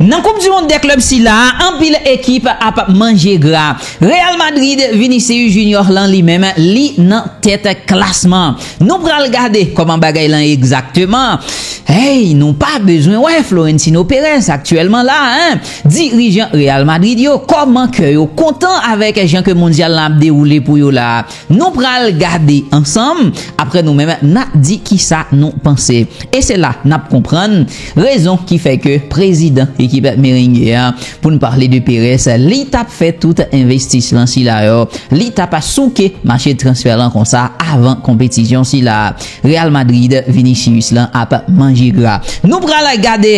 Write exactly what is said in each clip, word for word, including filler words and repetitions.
Nan Koup di Mond dè klèb sila a, anpil ekip ap manje gra. Real Madrid, Vinicius Junior lan li menm, li nan tèt klasman. Nou pral gade kòman bagay lan egzakteman. Hey, nou pa bezwen wè Florentino Perez aktyèlman la, en. Dirijan Real Madrid yo, kòman kè yo kontan avèk jan ke mondyal lan ap dewoule pou yo la. Nou pral gade ansanm, apre nou menm, n a di kisa nou panse. E se la n ap konprann rezon ki fè ke prezidan ekip Merengue a, pou n pale de Perez, li t ap fè tout envestisman sila yo, li t ap souke mache transfè lan konsa avan konpetisyon sila. Real Madrid, Vinicius lan ap manje gra. Nou pral gade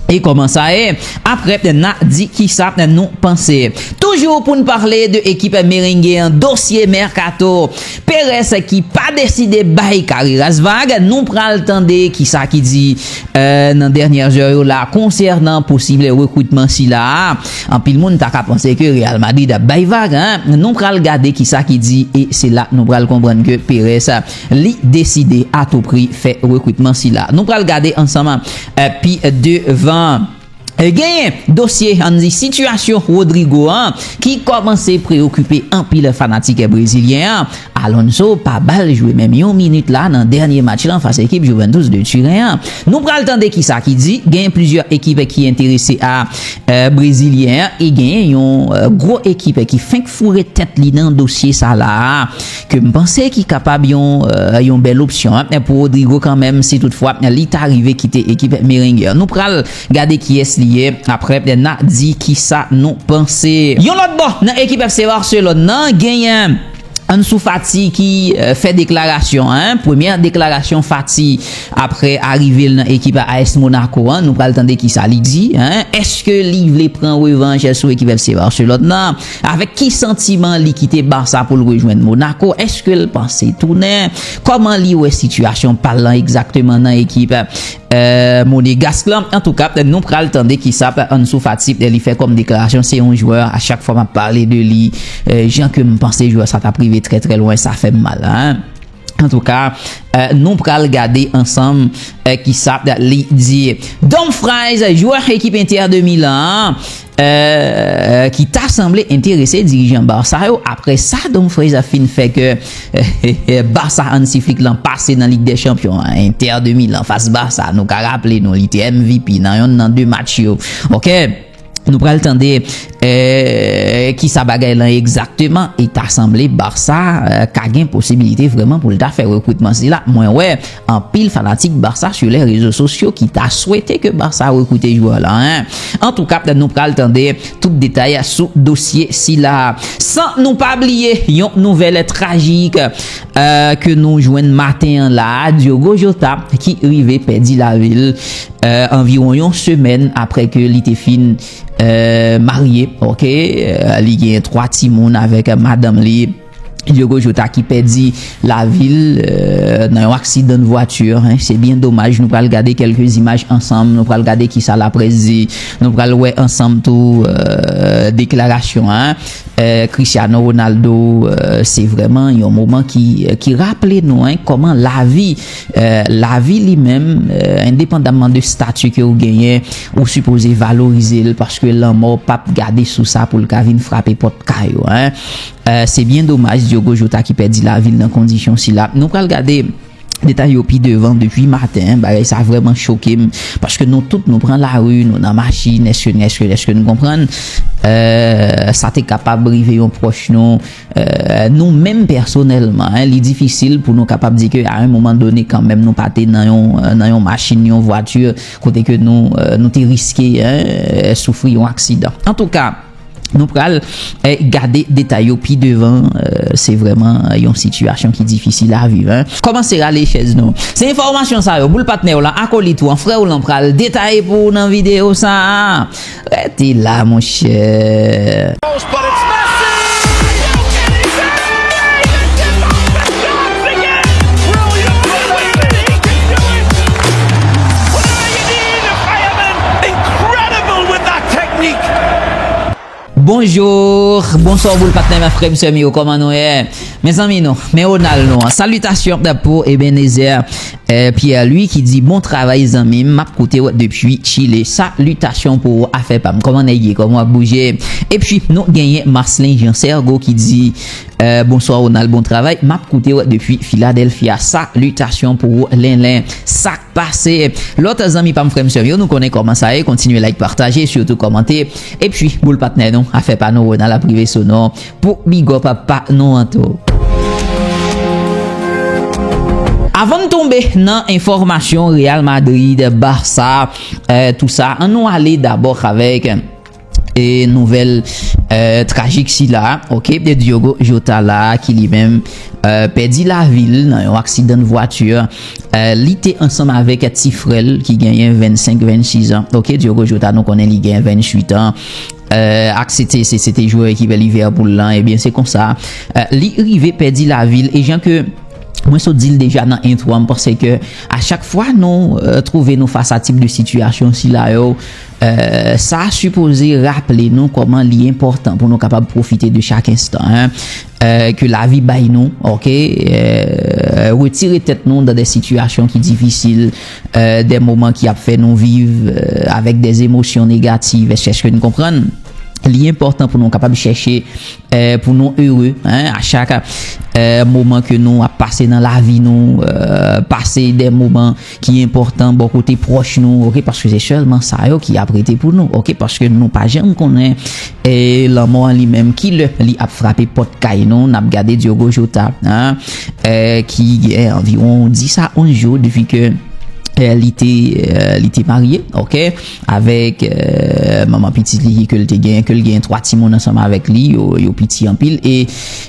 e kòman sa ye. Apre, n a di kisa nou panse. Toujou pou n pale de ekip Merengue an, dosye Mercato. Perez ki pa deside bay Carreras vag, nou pral tande kisa ki di, eh, nan dènyè zè yo la konsènan posib rekritman sila a. Anpil moun ta ka panse ke Real Madrid ap bay vag, en. Nou pral gade kisa ki di e se la nou pral konprann ke Perez li deside a tou pri fè rekritman sila. Nou pral gade ansanm, eh, pi devan. Eh, genyen dosye, ann di, sitiyasyon Rodrygo an ki kòmanse preyokipe anpil fanatik brezilyen an. Alonso pa ba l jwe menm yon minit la nan dènye match lan fas ekip Juventus de Turen an. Nou pral tande kisa ki di, genyen plizyè ekip ki enterese a, eh, brezilyen an, e genyen yon, eh, gwo ekip ki fenk foure tèt li nan dosye sa la a, ke m panse ki kapab yon, eh, yon bèl opsyon, en, pou Rodrygo kanmenm, si toutfwa li ta rive kite ekip Merengue an. Nou pral gade kiyès li ye, apre n a di kisa nou panse. Yon lòt bò, nan ekip F C Barcelone nan, genyen Ansu Fati ki, eh, fè deklarasyon, en. Premyè deklarasyon Fati apre arive l nan ekip A S Monaco an. Nou pral tande kisa li di, en. Èske li vle pran revanj sou ekip F C Barcelone nan? Avèk ki santiman li kite Barça pou l rejwenn Monaco? Èske l panse tounen? Kòman li wè sitiyasyon pa l lan egzakteman nan ekip, eh, Monégasque lan? Antouka, nou pral tande kisa Ansu Fati li fè kòm deklarasyon. Se yon jwè, a chak fwa m ap pale de li, eh, jan ke m panse jwè sa t ap rive trè, trè lwen, sa fè m mal, en. Antouka, eh, nou pral gade ansanm, eh, kisa li di. Dumfries, jwè ekip Inter de Milan an, eh, ki ta sanble enterese dirijan Barça yo. Apre sa, Dumfries a fin fè ke, eh, Barça Hansi Flick lan pase nan Lig dè Chanpyon an. Inter de Milan fas Barça, nou ka raple nou, li te M V P nan yonn nan de match yo. Oke? Nou pral tande, eh, kisa bagay lan egzakteman, e ta sanble Barça, eh, ka gen posibilite vrèman pou l ta fè rekritman sila. Mwen wè anpil fanatik Barça sou lè rezo sosyo ki ta swete ke Barça rekrite jwè la, en. Antouka, nou pral tande tout detay sou dosye sila. San nou pa bliye yon nouvèl trajik, eh, ke nou jwenn maten an la, Diogo Jota ki rive pèdi lavi l, eh, anviwon yon semèn apre ke li te fin, eh, marye, oke? Eh, li gen twa timoun avèk madanm li. Diogo Jota ki pèdi lavi l, eh, nan yon aksidan de vwati, en. Se byen domaj. Nou pral gade kèlke imaj ansanm. Nou pral gade kisa laprès di. Nou pral wè ansanm tou, eh, deklarasyon, en. Eh, Cristiano Ronaldo, eh, se vrèman yon moman ki, ki raple nou, en, kòman lavi, eh, lavi li menm, eh, endepandamman de stati ke ou genyen, ou sipoze valorize l, paske lanmò p ap gade sou sa pou l ka vin frape pòt kay ou, en. Eh, se byen domaj, Diogo Jota ki pèdi lavi l nan kondisyon sila. Nou pral gade detay yo pi devan depi maten, en. Bagay sa vrèman choke m, paske nou tout nou pran lari, nou nan machin, èske, èske, èske nou konprann? Eh, sa te kapab rive yon pwòch nou, eh, nou menm pèsonèlman, en, li difisil pou nou kapab di ke a yon moman done kanmenm nou pa te nan yon, nan yon machin, yon vwati, kote ke nou, eh, nou te riske, en, soufri yon aksidan. Antouka, nou pral, eh, gade detay yo pi devan, eh, se vrèman yon sitiyasyon ki difisil a viv, en. Kòmanse rale chèz nou. Se enfòmasyon sa yo, boul patnè w lan, akolit ou an, frè w lan pral detaye pou ou nan videyo sa a. Rete la, monchè. Incredible with that technique. Bonjou, bonswa, boul patnè m, frè m, sè m yo, kòman nou ye? Mezanmi nou, men Ronald nou an. Salitasyon pou Ebenezer, eh, Pierre Louis ki di, bon travay zanmi m, m ap koute w depi Chile. Salitasyon pou ou, afè pa m. Kòman nèg ye? Kòman w ap bouje? Epi nou genyen Marcelin Jean Sergo ki di, eh, bonswa Ronald, bon travay, m ap koute w depi Philadelphia. Salitasyon pou ou, Lenlen. Sa pase. Lòt zanmi pa m, frè m, sè m yo, nou konnen kòman sa ye. Kontinye like, pataje, sitou kòmante. Epi, boul patnè nou, afè pa nou, Ronald ap rive sou nou pou big up pa nou an tou. Avan n tonbe nan enfòmasyon Real Madrid, Barça, eh, tout sa, ann nou ale dabò avèk e nouvèl, eh, trajik sila, ok, de Diogo Jota la, ki li menm, eh, pèdi lavi l nan yon aksidan de vwati. Eh, li te ansanm avèk ti frè l ki genyen vennsenk, vennsis an. Ok, Diogo Jota, nou konnen li gen vennwit an. Eh, ak se te, se, se te jwè ekip Liverpool lan, ebyen, se konsa, eh, li rive pèdi lavi l. E jan ke mwen sot di l deja nan entwo a, m panse ke a chak fwa nou, eh, twouve nou fas a tip de sitiyasyon sila yo, eh, sa sipoze raple nou kòman li enpòtan pou nou kapab pwofite de chak enstan, en, eh, ke lavi bay nou, ok? Eh, retire tèt nou nan de sitiyasyon ki difisil, eh, de moman ki ap fè nou viv, eh, avèk de emosyon negatif. Èske, èske nou konprann? Li enpòtan pou nou kapab chèche, eh, pou nou ere, en, a chak, eh, moman ke nou ap pase nan lavi nou, eh, pase de moman ki enpòtan bò kote pwòch nou, ok, paske se sèlman sa yo ki ap rete pou nou, ok, paske nou pa janm konnen, eh, lanmò an li menm, ki lè li ap frape pòt kay nou. N ap gade Diogo Jota, en, eh, ki gen anviwon dis a onz jou depi ke, eh, li te, eh, li te marye, ok, avèk, eh, manman pitit li ke l te gen, ke l gen twa timoun ansanm avèk li, yo, yo piti anpil. E,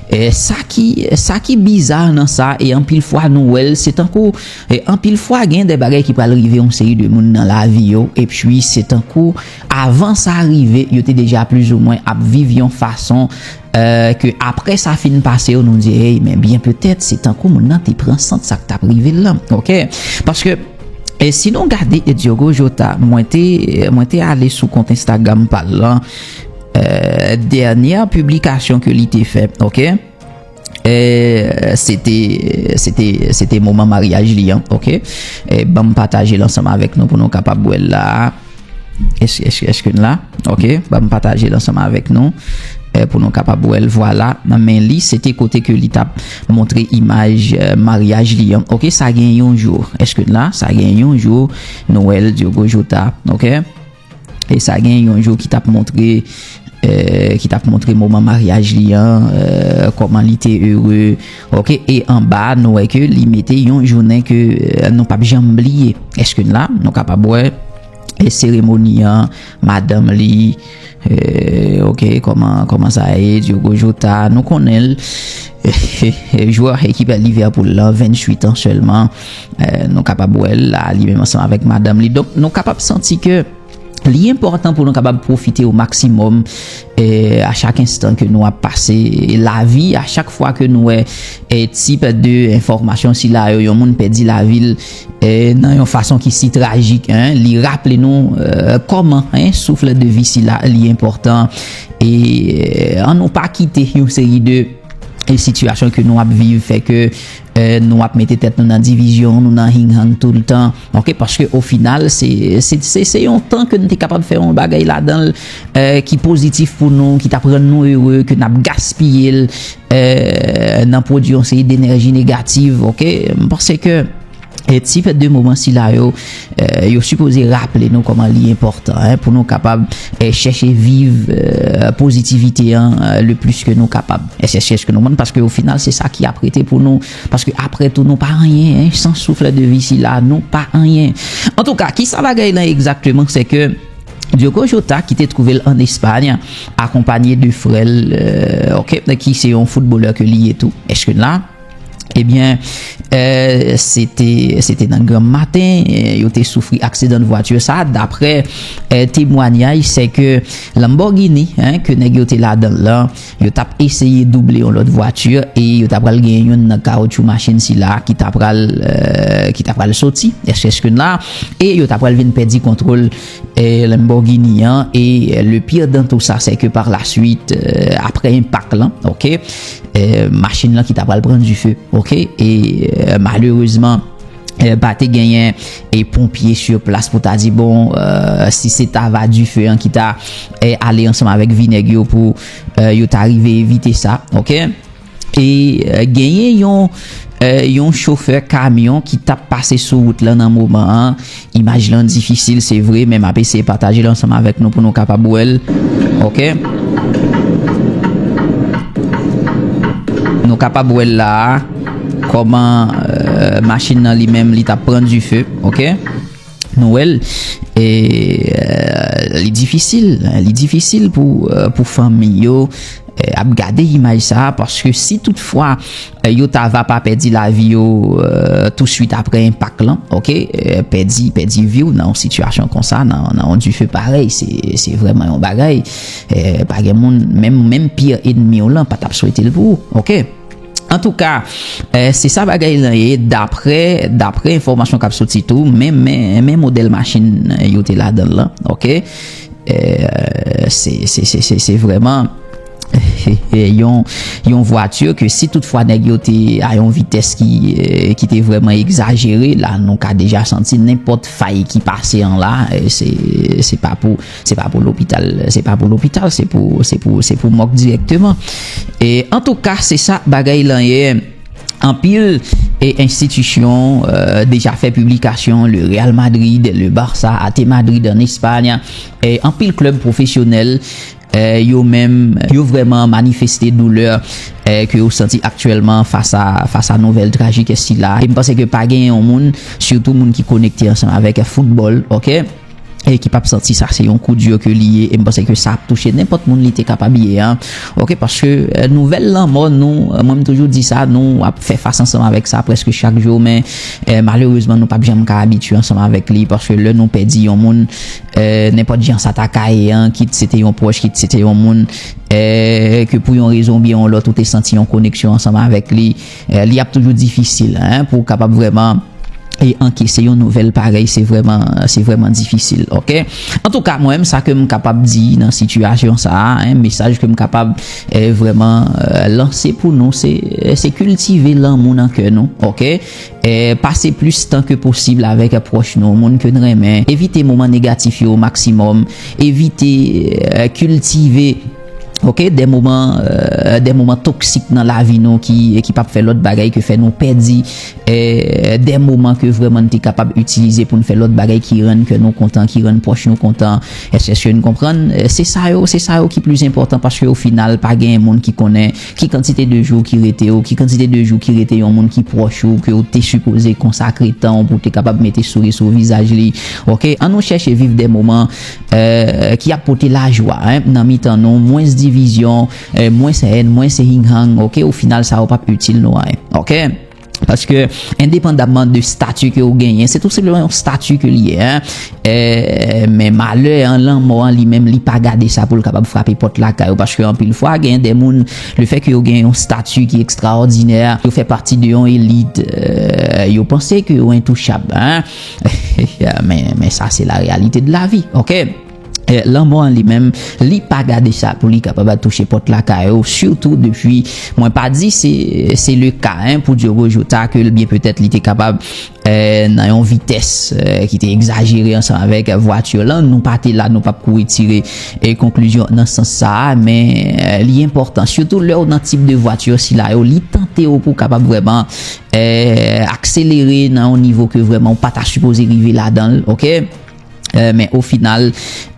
eh, sa ki, sa ki biza nan sa, e anpil fwa nou wè l, se tankou, e anpil fwa gen de bagay ki pral rive yon seri de moun nan lavi yo, epi se tankou, avan sa rive, yo te deja plizoumwen ap viv yon fason, eh, ke apre sa fin pase yo, nou di, hey, men byen petèt, se tankou moun nan te pran sant sa k t ap rive l lan, ok? Paske, e si nou gade, e Diogo Jota, mwen te, mwen te ale sou kont Instagram pa l lan, eh, dènyè piblikasyon ke li te fè, ok? Eh, se te, se te, se te moman maryaj li an, ok? Eh, ban m pataje l ansanm avèk nou pou nou kapab wè l la. Èske, èske, èske n la? Ok, ban m pataje l ansanm avèk nou, eh, pou nou kapab wè l. Vwala, nan men li, se te kote ke li t ap montre imaj, eh, maryaj li an. Ok, sa gen yon jou. Èske n la? Sa gen yon jou, nou wè l, Diogo Jota, ok? E sa gen yon jou ki t ap montre, eh, ki t ap montre moman maryaj li an, eh, kòman li te ere, ok? E anba, nou wè ke li mete yon jounen ke, eh, nou p ap janm bliye. Èske n la? Nou kapab wè, eh, seremoni an, madanm li, eh, ok, kòman, kòman sa ye, Diogo Jota, nou konnen l, jwè ekip Liverpool lan, vennwit an sèlman, eh, nou kapab wè l la, li menm ansanm avèk madanm li. Donk, nou kapab santi ke li enpòtan pou nou kapab pwofite o maksimòm, eh, a chak enstan ke nou ap pase lavi, a chak fwa ke nou wè, eh, tip de enfòmasyon sila yo, yon moun pèdi lavi l, eh, nan yon fason ki si trajik, en, li raple nou, eh, kòman, en, souf de vi sila li enpòtan. E, eh, ann nou pa kite yon seri de e sitiyasyon ke nou ap viv fè ke, eh, nou ap mete tèt nou nan divizyon, nou nan hing-hang tout le tan. Ok, paske o final, se, se, se, se yon tan ke nou te kapab fè yon bagay ladan l, eh, ki pozitif pou nou, ki t ap rann nou ere, ke n ap gaspiye l, eh, nan pwodui yon seri de enèji negatif. Ok, m panse ke e tip de moman sila yo, eh, yo sipoze raple nou kòman li enpòtan, en, pou nou kapab, eh, chèche viv, eh, pozitivite an, eh, le plis ke nou kapab. Èske, èske, èske nou konprann? Paske o final, se sa ki ap rete pou nou. Paske apre tou, nou pa anyen, en, san souf de vi sila, nou pa anyen. Antouka, kisa bagay lan egzakteman? Se ke Diogo Jota, ki te twouve l ann Espay, akonpanye de frè l, eh, ok, ki se yon foutbolè ke li ye tou. Èske n la? Ebyen, eh, se te, se te nan granm maten, eh, yo te soufri aksidan vwati sa. Daprè, eh, temwanyaj, se ke Lamborghini, hein, ke nèg yo te ladan l lan, yo t ap eseye double yon lòt vwati e yo t ap pral gen youn nan kawoutchou machin sila ki t ap pral, eh, ki t ap pral soti, èske, èske la, e yo t ap pral vin pèdi kontwòl, eh, Lamborghini an, e, eh, le pire dans tout sa, se ke par la suite, eh, apre enpak lan, ok, eh, machin lan ki t ap pral pran dife, ok, e, eh, malerezman, eh, pa te genyen e ponpye sur plas pou ta di, bon, eh, si se ta va dife an ki ta, eh, ale ansanm avèk vinèg yo pou, eh, yo ta rive evite sa, ok? E, eh, genyen yon, eh, yon chofè kamyon ki t ap pase sou wout lan nan moman an. Imaj lan difisil, se vre, men m ap eseye pataje l ansanm avèk nou pou nou kapab wè l. Ok? Nou kapab wè l la a, kòman, eh, machin nan li menm, li t ap pran dife. Ok? Nou wè l, e, eh, li difisil, li difisil pou, eh, pou fanmi yo, eh, ap gade imaj sa a, paske si toutfwa, eh, yo ta va pa pèdi lavi yo, eh, touswit apre enpak lan, ok, eh, pèdi, pèdi vi w nan yon sitiyasyon konsa, nan, nan yon dife parèy, se, se vrèman yon bagay, eh, pa gen moun, menm, menm pire ènmi w lan pa t ap swete l pou ou, ok? Antouka, eh, se sa bagay lan ye, daprè, daprè enfòmasyon k ap soti tou, men, men, men modèl machin yo te ladan l lan, ok? Eh, se, se, se, se, se vrèman yon, yon vwati ke si toutfwa nèg yo te a yon vitès ki, eh, ki te vrèman egzajere, la nou ka deja santi nenpòt fay ki pase an la, eh, se, se pa pou, se pa pou lopital, se pa pou lopital, se pou, se pou, se pou mòg dirèkteman. E, antouka, se sa bagay lan ye. Anpil e enstitisyon, eh, deja fè piblikasyon, le Real Madrid, le Barça, A T Madrid an Espay, e anpil klèb pwofesyonèl, eh, yo menm, yo vrèman manifeste doulè, eh, ke yo santi aktyèlman fas a, fas a nouvèl trajik sila. E m panse ke pa gen yon moun, sitou moun ki konekte ansanm avèk foutbòl, ok? E ki p ap santi sa se yon kou di ke li ye, e m panse ke sa ap touche nenpòt moun li te kapab ye an. Ok, paske, eh, nouvèl lanmò nou, eh, mwen m toujou di sa, nou ap fè fas ansanm avèk sa prèske chak jou, men, eh, malerezman nou p ap janm ka abitye ansanm avèk li, paske lè nou pèdi yon moun, eh, nenpòt jan sa ta ka ye an, kit se te yon pwòch, kit se te yon moun, eh, ke pou yon rezon oubyen yon lòt ou te santi yon koneksyon ansanm avèk li, eh, li ap toujou difisil, hein, pou w kapab vrèman e ankese yon nouvèl parèy, se vrèman, se vrèman difisil, ok? Antouka, mwen menm, sa ke m kapab di nan sitiyasyon sa a, hein, mesaj ke m kapab, eh, vrèman, eh, lanse pou nou, se, se kiltive lanmou nan kè nou, ok? Eh, pase plis tan ke posib avèk pwòch nou, moun ke n renmen. Evite moman negatif yo o maksimòm. Evite, eh, kiltive ok, de moman, eh, de moman toksik nan lavi nou ki, ki p ap fè lòt bagay ke fè nou pèdi, eh, de moman ke vrèman n te kapab itilize pou n fè lòt bagay ki rann kè nou kontan, ki rann pwòch nou kontan. Èske, èske n konprann? Eh, se sa yo, se sa yo ki plis enpòtan, paske o final, pa gen moun ki konnen ki kantite de jou ki rete yo, ki kantite de jou ki rete yon moun ki pwòch ou, ke w te sipoze konsakre tan w pou w te kapab mete souri sou vizaj li. Ok, ann nou chèche viv de moman eh, ki ap pote lajwa, hein, nan mitan nou, mwens divizyon, eh, mwens èn, mwens hing-hang, ok? O final, sa yo p ap itil nou anyen, ok? Paske, endepandamman de stati ke ou genyen, se tou senpleman yon stati ke li ye, hein. Eh, men malè an, lanmò an li menm, li pa gade sa pou l kapab frape pòt lakay ou, paske anpil fwa, gen de moun, lefètke yo gen yon stati ki ekstraòdinè, yo fè pati de yon elit, eh, yo panse ke yo entouchab, hein. Men, men sa se la réalité de la vie, ok? Eh, lanmò an li menm, li pa gade sa pou li kapab al touche pòt lakay ou, sitou depi, mwen pa di se, se le ka, hein, pou Diogo Jota, ke l byen petèt li te kapab, eh, nan yon vitès, eh, ki te egzajere ansanm avèk vwati lan. Nou pa te la, nou p ap kouri tire, eh, konklizyon nan sans sa a, men, eh, li enpòtan, sitou lè w nan tip de vwati sila yo, li tante w pou w kapab vrèman, eh, akselere nan yon nivo ke vrèman w pa ta sipoze rive ladan l, ok? Eh, men o final,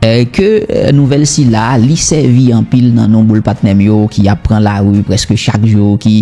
eh, ke eh, nouvèl sila li sèvi anpil nan non boul patnè m yo ki ap pran lari prèske chak jou, ki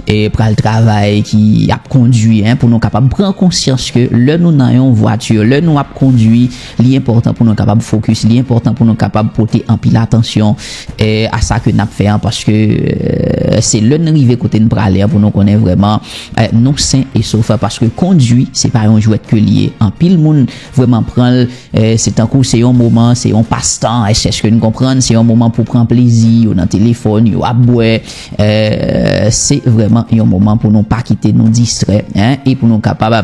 eh, pral travay, ki ap kondui, en, pou nou kapab pran konsyans ke lè nou nan yon vwati, lè nou ap kondui, li enpòtan pou nou kapab fokis, li enpòtan pou nou kapab pote anpil atansyon eh, a sa ke n ap fè an, paske eh, se lè n rive kote n prale an pou nou konnen vrèman eh, nou sen e sof, paske kondui, se pa yon jwèt ke li ye. Anpil moun vrèman pran l, eh, se tankou se yon moman, se yon pastan, èske, èske n konprann? Se yon moman pou pran plezi, yo nan telefòn, yo ap bwè. Eh, se vrèman yon moman pou nou pa kite nou distrè, en, e pou nou kapab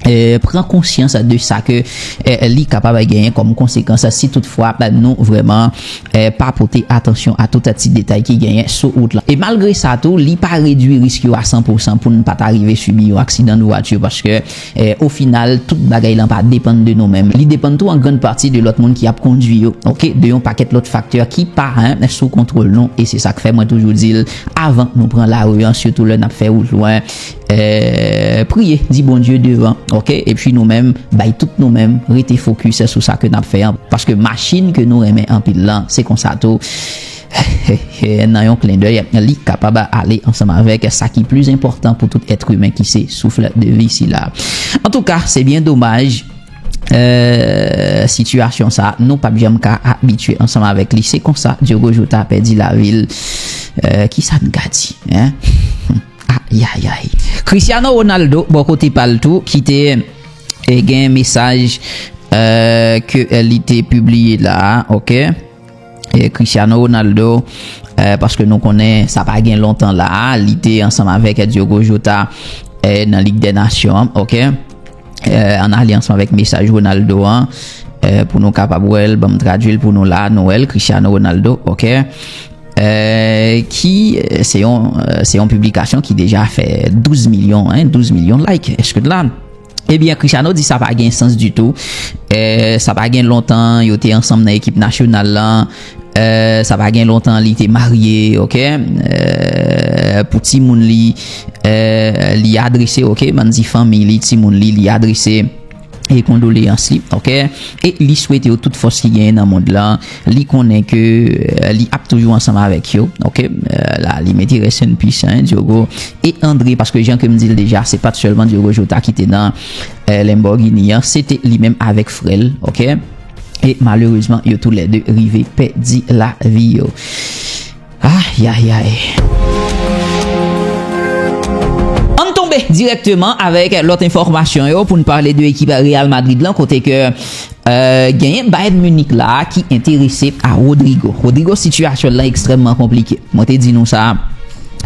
eh, pran konsyans de sa ke eh, li kapab genyen kòm konsekans si toutfwa nou vrèman eh, pa pote atansyon a tout ti detay ki genyen sou wout lan. E malgre sa tou, li pa redui risk yo a san pou san pou n pa ta rive sibi yon aksidan de vwati, paske eh, o final, tout bagay lan pa depann de nou menm. Li depann tou an grann pati de lòt moun ki ap kondui yo, oke, de yon pakèt lòt faktè ki pa en, sou kontwòl nou. E se sa k fè mwen toujou di l, avan nou pran lari an, sitou lè n ap fè wout lwen, eh, priye, di Bondye devan, oke? Epi nou menm, bay tout nou menm, rete fokis sou sa ke n ap fè an. Paske machin ke nou renmen anpil lan, se konsa tou. Nan yon klendèy, li kapab ale ansanm avèk sa ki pli enpòtan pou tout èt imen, ki se souf de vi sila. Antouka, se byen domaj, eh, sitiyasyon sa, nou p ap janm ka abitye ansanm avèk li. Se konsa, Diogo Jota pèdi lavi l. Eh, ki sa n ka di, en? Ayayay. Cristiano Ronaldo, bò kote pa l tou, ki te eh, gen mesaj eh, ke eh, li te pibliye la, oke? Eh, Cristiano Ronaldo, eh, paske nou konnen sa pa gen lontan la, li te ansanm avèk Diogo Jota eh, nan Lig dè Nasyon an, oke? Eh, an ale ansanm avèk mesaj Ronaldo an, eh, pou nou kapab wè l, ban m tradui l pou nou la, nou wè l, Cristiano Ronaldo, oke? Eh, ki eh, se yon eh, se yon piblikasyon ki deja fè douz milyon, en, douz milyon like. Èske n la? Ebyen, Cristiano di sa pa gen sans ditou. Eh, sa pa gen lontan yo te ansanm nan ekip nasyonal lan. Eh, sa pa gen lontan li te marye, oke? Eh, pou timoun li, eh, li adrese, oke? M ann di fanmi li, timoun li, li adrese e kondoleyans li, oke? E li swete yo tout fòs ki genyen nan mond lan. Li konnen ke eh, li ap toujou ansanm avèk yo, oke? Eh, la, li mete rest in peace, en, Diogo e André, paske jan ke m di l deja, se pa t sèlman Diogo Jota ki te nan eh, Lamborghini an, se te li menm avèk frè l, oke? E malerezman, yo toulède rive pèdi lavi yo. Ayayay. Ann tonbe dirèkteman avèk lòt enfòmasyon yo pou n pale de ekip Real Madrid lan, kote ke eh, genyen Bayern Munich la ki enterese a Rodrygo. Rodrygo, sitiyasyon l lan ekstrèmman konplike. Mwen te di nou sa,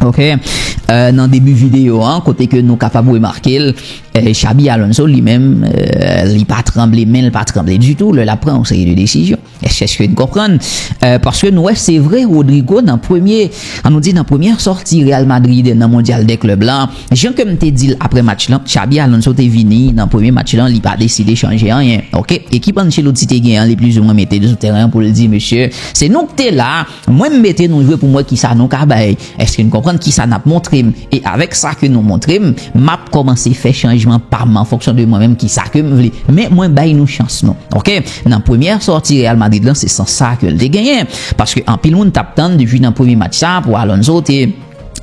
oke, eh, nan debi videyo an, kote ke nou kapab remake l, eh, Xabi Alonso li menm, eh, li pa tranble, men l pa tranble ditou lè l ap pran yon seri de desizyon. Èske, èske n konprann? Eh, paske nou wè, se vre, Rodrygo nan premye, an nou di nan premyè sòti Real Madrid nan Mondyal dè Klèb lan, jan ke m te di l apre match lan, Xabi Alonso te vini nan premye match lan, li pa deside chanje anyen, oke? Ekip Ancelotti te gen an, li plizoumwen mete l sou teren an pou l di, mesye, se nou k te la, mwen m mete nou jwe pou m wè kisa nou ka bay. Èske n konprann kisa n ap montre m? E avèk sa ke nou montre m, m ap kòmanse fè chanjman pa m an fonksyon de mwen menm, kisa ke m vle. Men mwen bay nou chans nou. Oke? Nan premyè sòti Real Madrid lan, se sans sa ke l te genyen. Paske anpil moun t ap tann depi nan premye match sa pou Alonso te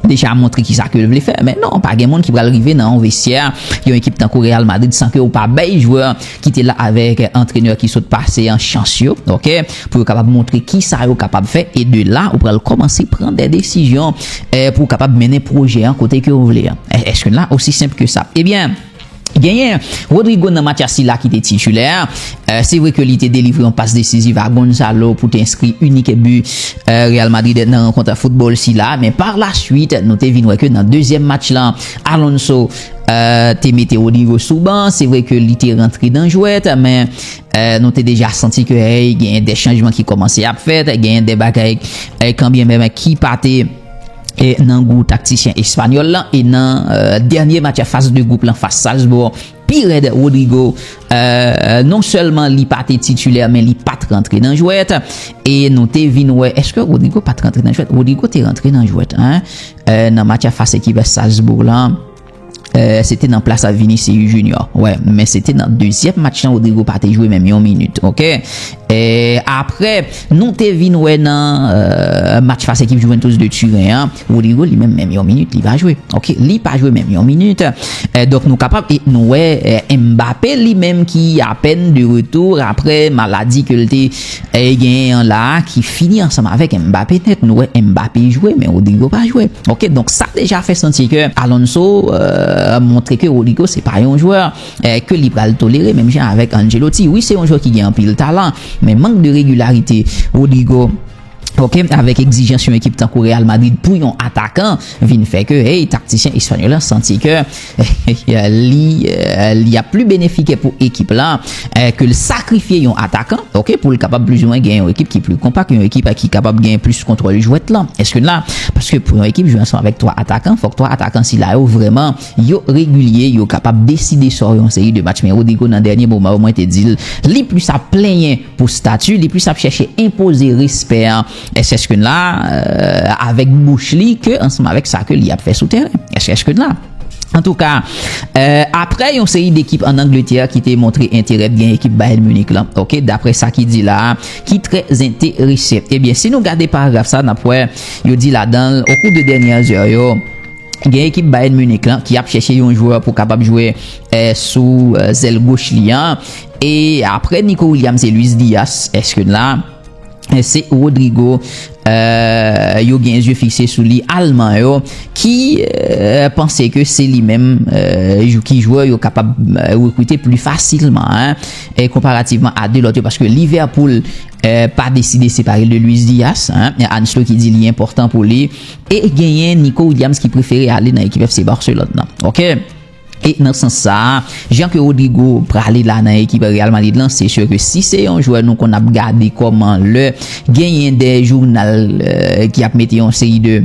deja montre kisa ke l vle fè. Men non, pa gen moun ki pral rive nan yon vestyè, yon ekip tankou Real Madrid, san ke ou pa bay jwè ki te la avèk antrenè ki sot pase an chans yo, oke, pou yo kapab montre kisa yo kapab fè, e de la, ou pral kòmanse pran de desizyon, eh, pou w kapab mennen pwojè an kote ke w vle an. È-, èske la osi senp ke sa? Ebyen, genyen Rodrygo nan match sila ki te titilè. Eh, se vre ke li te delivre yon pas desiziv a Gonzalo pou te enskri inik bi, eh, Real Madrid nan rankont foutbòl sila, men par la suite, nou te vin wè ke nan dezyèm match lan, Alonso, eh, te mete Rodrygo sou ban. Se vre ke li te rantre nan jwèt, men, eh, nou te deja santi ke, hey, genyen de chanjman ki kòmanse ap fèt, genyen de bagay, eh, kanbyen menm ki pa te e nan gou taktisyen espanyòl lan, e nan, eh, dènye match faz de gwoup lan fas Salzbourg, pi rèd Rodrygo, eh, non sèlman li pa te titilè, men li pa t rantre nan jwèt. E nou te vin wè, èske Rodrygo pa t rantre nan jwèt? Rodrygo te rantre nan jwèt, en. Eh, nan match fas ekip Salzbourg lan, eh, se te nan plas a Vinicius Junior. Wè, men se te nan dezyèm match lan, Rodrygo pa te jwe menm yon minit, oke? Eh, apre, nou te vin wè nan, eh, match fas ekip Juventus de Turen an, Rodrygo li menm, menm yon minit, li pa jwe. Oke, li pa jwe menm yon minit. Eh, donk nou kapab, e nou wè, eh, Mbappé li menm ki apèn de retou apre maladi ke l te, eh, genyen an la, ki fini ansanm avèk Mbappé nèt. Nou wè Mbappé jwe, men Rodrygo pa jwe. Oke, donk sa deja fè santi ke Alonso, eh, montre ke Rodrygo se pa yon jwè, eh, ke li pral tolere, menm jan avèk Ancelotti. Wi, se yon jwè ki gen anpil talan, men mank de regilarite Rodrygo, oke, avèk egzijans yon ekip tankou Real Madrid pou yon atakan, vin fè ke, hey, taktisyen espanyòl lan santi ke li, eh, li ap pli benefike pou ekip la, eh, ke l sakrifye yon atakan, oke, pou l kapab plizoumwen gen yon ekip ki pli konpak, yon ekip ki kapab gen plis kontwòl jwèt lan. Èske n la? Paske pou yon ekip jwe ansanm avèk twa atakan, fòk twa atakan sila yo vrèman yo regilye, yo kapab deside sò yon seri de match. Men Rodrygo nan dènye moman yo, mwen te di l, li plis ap plenyen pou stati, li plis ap chèche enpoze respè an. Èske n la, eh, avèk bouch li ke ansanm avèk sa ke li ap fè sou teren? Èske, èske n la? Antouka, eh, apre yon seri dekip ann Angletè ki te montre enterè, gen ekip Bayern Munich lan, oke, daprè sa ki di la, ki trè enterese. Ebyen, si nou gade paragraf sa, n ap wè, yo di ladan l, au cours de dernières heures yo, gen ekip Bayern Munich lan ki ap chèche yon jwè pou kapab jwe, eh, sou, eh, zèl goch li an. E apre Nico Williams e Luis Diaz, èske n la? Eh, se Rodrygo, eh, yo gen zye fikse sou li, Alman yo, ki, eh, panse ke se li menm, eh, jou-, ki jwè yo kapab, eh, rekrite pli fasilman, en, e konparativman a de lòt yo, paske Liverpool, eh, pa deside separe l de Luis Diaz, en, Ancelotti ki di li enpòtan pou li, e genyen Nico Williams ki prefere ale nan ekip F C Barcelone nan. Oke? E nan sans sa a, jan ke Rodrygo prale la nan ekip Real Madrid lan, se si ke si se yon jwè nou konn ap gade kòman lè genyen de jounal, eh, ki ap mete yon seri de,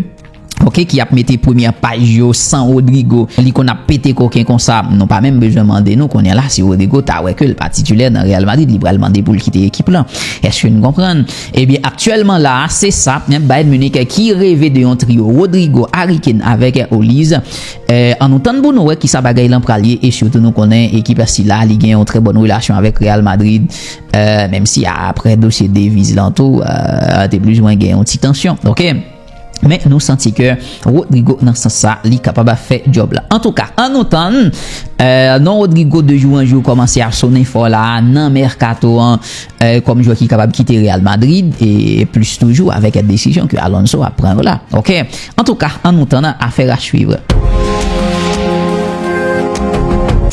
oke, ki ap mete premyè paj yo san Rodrygo, li konn ap pete koken konsa, nou pa menm bezwen mande nou kounye a la si Rodrygo ta wè ke l pa titilè nan Real Madrid, li pral mande pou l kite ekip lan. Èske n konprann? Ebyen, aktyèlman la, se sa, en, Bayern Munich ki reve de yon trio Rodrygo, Harry Kane avèk Olise. Eh, ann nou tann pou nou wè kisa bagay lan pral ye, e sitou nou konnen ekip sila li gen yon trè bòn relasyon avèk Real Madrid, eh, menm si apre dosye deviz lan tou, eh, te plizoumwen gen yon ti tansyon, oke? Men nou santi ke Rodrygo nan sans sa, li kapab fè djòb la. Antouka, ann nou tann, eh, non Rodrygo de jou an jou kòmanse ap sonnen fò la nan mèkato an, eh, kòm jwè ki kapab kite Real Madrid, e plis toujou avèk desizyon ke Alonso ap pran yo la. Oke? Antouka, ann nou tann, afè a swiv.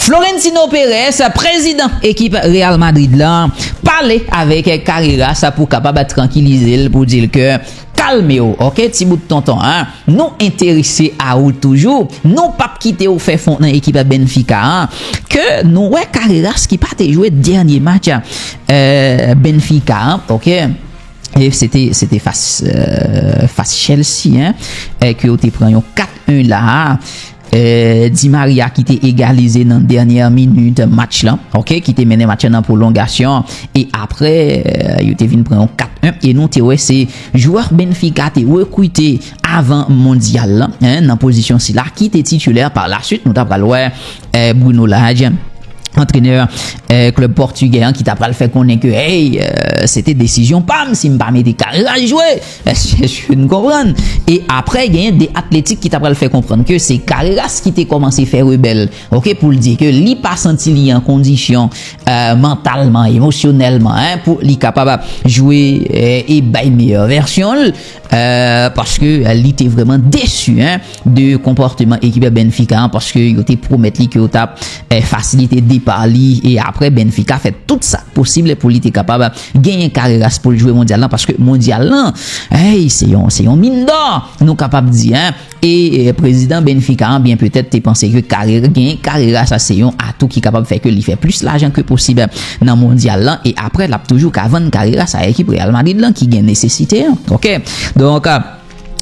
Florentino Perez, prezidan ekip Real Madrid lan, pale avèk Carreras pou kapab trankilize l, pou di l ke kalme w, oke, ti bout tonton, en. Nou enterese a ou toujou. Nou p ap kite w fè fon nan ekip Benfica an. Ke nou wè Carreras ki pa te jwe dènye match, eh, Benfica an, oke? E se te, se te fas, eh, fas Chelsea, en, eh, ke yo te pran yon kat en la. Eh, Di Maria ki te egalize nan dènyè minit match lan, oke, ki te mennen match lan nan pwolongasyon. E apre, eh, yo te vin pran yon kat en. E nou te wè se jwè Benfica te rekrite avan mondyal lan, en, nan pozisyon sila, ki te titilè. Pa la swit, nou ta pral wè, eh, Bruno Lage, antrenè, eh, klèb pòtigè an, ki ta pral fè konnen ke, hey, eh, se te desizyon pa m si m pa mete Carreras jwe. Èske, èske n konprann? E apre, genyen de atletik ki ta pral fè konprann ke se Carreras ki te kòmanse fè rebèl, oke, pou l di ke li pa santi li an kondisyon, eh, mantalman, emosyonèlman, en, pou li kapab jwe, eh, e bay meyè vèsyon l, eh, paske li te vrèman desi, en, de konpòteman ekip Benfica an, paske yo te pwomèt li ke yo t ap, eh, fasilite depa li, e apre Benfica fè tout sa k posib pou li te kapab genyen Carreras pou l jwe mondyal lan, paske mondyal lan, hey, se yon, se yon min dò, nou kapab di, en. E, e, prezidan Benfica an, byen petèt, te panse ke Carre-, genyen Carreras sa se yon atou ki kapab fè ke li fè plis lajan ke posib nan mondyal lan, e apre, l ap toujou ka vann Carreras sa a ekip Real Madrid lan ki gen nesesite an. Oke? Donk,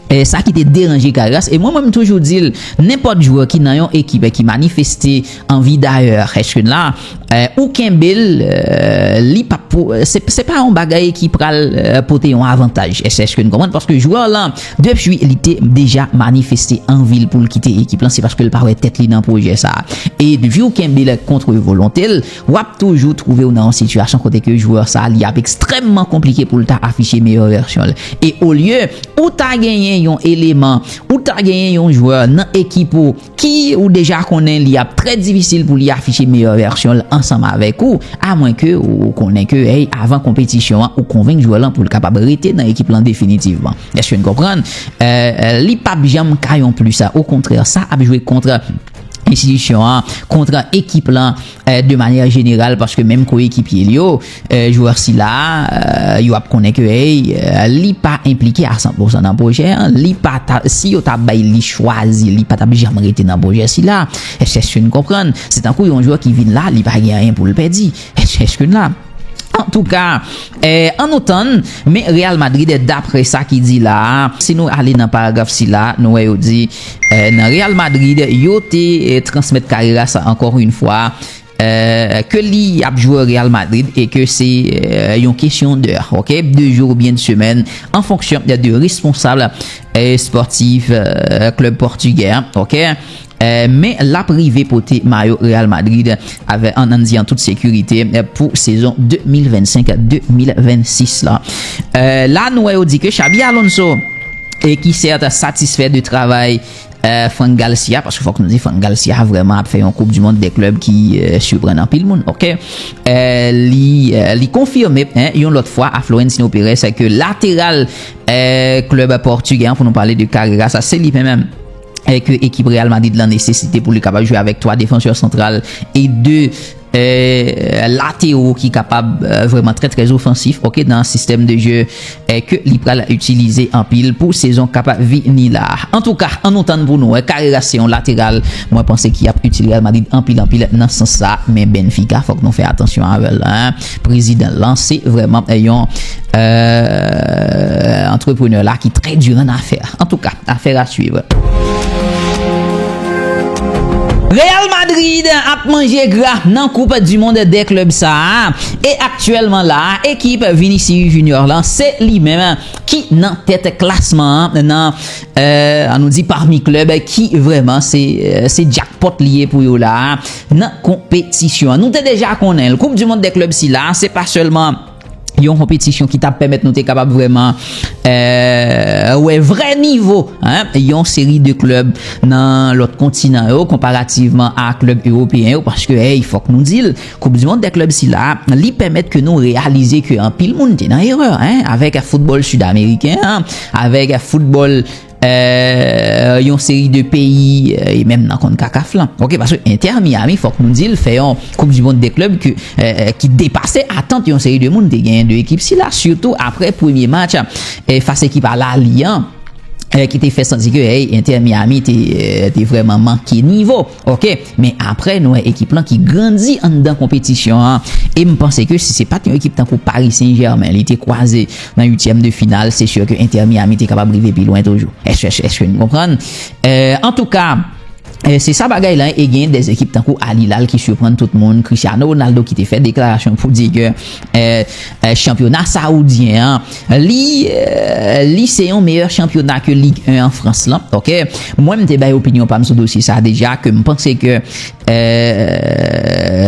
E sa ki te deranje Carreras. E mwen, mwen, m toujou di l, nenpòt jwè ki nan yon ekip ki manifeste anvi dayè, èske la, e, ou kenbe l, e, li pa pou, se, se pa yon bagay ki pral, e, pote yon avantaj. Èske, èske n konprann? Paske jwè lan, depi li te deja manifeste anvi l pou l kite ekip lan, se paske l pa wè tèt li nan pwojè sa a. E depi ou kenbe l kont volonte l, w ap toujou twouve w nan yon sitiyasyon kote ke jwè sa a, li ap ekstrèmman konplike pou l ta afiche meyè vèsyon l. E olye ou ta genyen yon eleman, ou ta genyen yon jwè nan ekip ou ki ou deja konnen li ap trè difisil pou li afiche meyè vèsyon l ansanm avèk ou, amwenke ou konnen ke, hey, avan konpetisyon an, ou konvenk jwè lan pou l kapab rete nan ekip lan definitivman. Èske n konprann? E, e, li p ap janm ka yon plis. Okontrè, sa ap jwe kont enstitisyon an, kont ekip lan, e, de manyè jeneral, paske menm koyekipye l yo, e, jwè sila, e, yo ap konnen ke, hey, e, li pa enplike a san pou san nan pwojè an, li pa ta, si yo ta bay li chwazi, li pa t ap janm rete nan pwojè sila. Èske, èske n konprann? Se tankou yon jwè ki vin la, li pa gen anyen pou l pèdi. Èske, èske n la? Antouka, e, ann nou tann, men Real Madrid, daprè sa ki di la a, si nou ale nan paragraf sila, nou wè yo di, e, nan Real Madrid, yo te, e, transmèt Carreras ankò yon fwa, e, ke li ap jwe Real Madrid e ke se, e, yon kesyon dè, ok, de jou oubyen de semèn, an fonksyon de, de responsab, e, espòtif, e, klèb pòtigè an, ok. E, men l ap rive pote mayo Real Madrid avè, ann, ann di an tout sekirite, e, pou sezon de mil vennsenk, de mil vennsis la. E, la, nou wè yo di ke Xabi Alonso, e ki sèt satisfè de travay, e, Franck Garcia, paske fòk nou di Franck Garcia vrèman ap fè yon Koup di Mond dè klèb ki, e, siprann anpil moun, ok? E, li, e, li konfime, en, yon lòt fwa a Florentino Perez ke lateral, e, klèb pòtigè an, pou nou pale de Carreras, se li menm, e, ke ekip Real Madrid lan nesesite pou li kapab jwe avèk twa defansè santral e de, e, latero ki kapab, e, vrèman trè, trè ofansif, ok, nan sistèm de jeu, e, ke li pral itilize anpil pou sezon k ap vini la. Antouka, ann nou tann pou nou wè. Carreras se yon lateral, mwen panse ki ap itil Real Madrid anpil, anpil nan sans sa, men Benfica, fòk nou fè atansyon avè l, en. Prezidan lan, se vrèman, e, yon, e, antreprenè la ki trè di an afè. Antouka, affaire à suivre. Real Madrid ap manje gra nan Koup di Mond dè klèb sa a. E aktyèlman la a, ekip Vinicius Junior lan, se li menm ki nan tèt klasman an, nan, e, ann nou di pami klèb ki vrèman se, e, se jackpot li ye pou yo la a, nan konpetisyon an. Nou te deja konnen l. Koup di Mond dè klèb sila, se pa sèlman yon konpetisyon ki t ap pèmèt nou te kapab vrèman, e, wè vrè nivo, en, yon seri de klèb nan lòt kontinan yo, konparativman a klèb ewopeyen yo, paske, hey, fòk nou di l, Koup di Mond dè klèb sila, li pèmèt ke nou reyalize ke anpil moun te nan erè, en, avèk foutbòl sid-ameriken an, avèk foutbòl, e, yon seri de peyi, e, e menm nan konkakaf lan. Ok, paske Inter Miami, fòk nou di l, fè yon Koup di Mond dè klèb ke, e, e, ki depase atant yon seri de moun te genyen de ekip sila, sitou aprè premye match, e, fas ekip Al Ahly an, e, ki te fè santi ke, hey, Inter Miami te, e, te vrèman manke nivo. Ok, men aprè, nou wè ekip lan ki grandi anndan konpetisyon an. E m panse ke si se pa t yon ekip tankou Paris Saint-Germain, li te kwaze nan uityèm de final, se si ke Inter Miami te kapab rive pi lwen toujou. Èske, èske, èske n konprann? E, antouka, e, se sa bagay la, e genyen dè ekip tankou Al Hilal ki siprann tout moun, Cristiano Ronaldo ki te fè deklarasyon pou di ke, e, e, chanpyona saoudyen an, li, e, li se yon meyè chanpyona ke Ligue un an Frans lan, ok? Mwen, m te bay opinyon pa m sou dosye sa deja, ke m panse ke, e,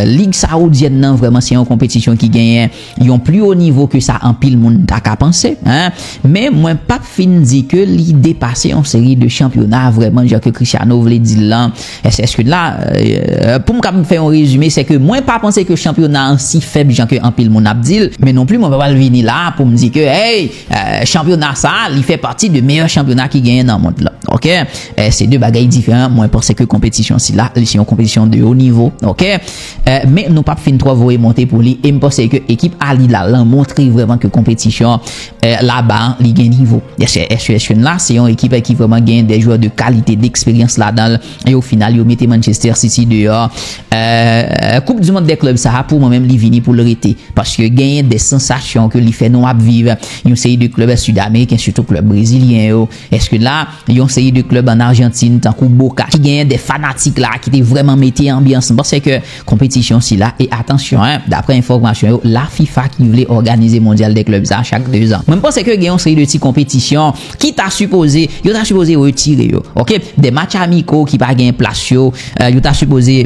Lig Saoudyèn nan vrèman se yon konpetisyon ki genyen yon pli wo nivo ke sa anpil moun ta ka panse, en. Men mwen p ap fin di ke li depase yon seri de chanpyona vrèman, jan ke Cristiano vle di l lan. Èske, èske la, e, pou m kab fè yon rezime, se ke mwen pa panse ke chanpyona an si fèb jan ke anpil moun ap di l, men non pli mwen pa pral vini la pou m di ke, hey, e, chanpyona sa a, li fè pati de meyè chanpyona ki genyen nan mond lan. Ok, eh, se de bagay diferan. Mwen panse ke konpetisyon sila, li se yon konpetisyon de wo nivo. Ok, eh, men nou p ap fin twò voye monte pou li. E m panse ke ekip Al Hilal lan montre vrèman ke konpetisyon eh, laba, li gen nivo. Èske, èske, èske la, se yon ekip ki vrèman gen de jwè de kalite, de eksperyans ladan l. E o final, yo mete Manchester City deyò. Eh, Koup di Mond dè klèb sa a, pou mwen menm, li vini pou l rete. Paske genyen de sansasyon ke li fè nou ap viv. Yon seri de klèb sid ameriken, sitou klèb brezilyen yo. Èske la, yon seri de klèb an Ajantin, tankou Boca, ki genyen de fanatik la, ki te vrèman mete anbyans. M panse ke konpetisyon sila, e atansyon, en, daprè enfòmasyon yo, la fifa ki vle òganize mondyal de klèb sa chak de zan. Mwen, m panse ke gen yon seri de ti konpetisyon ki ta sipoze, yo ta sipoze retire yo. Ok, de match amiko ki pa gen plas yo, eh, yo ta sipoze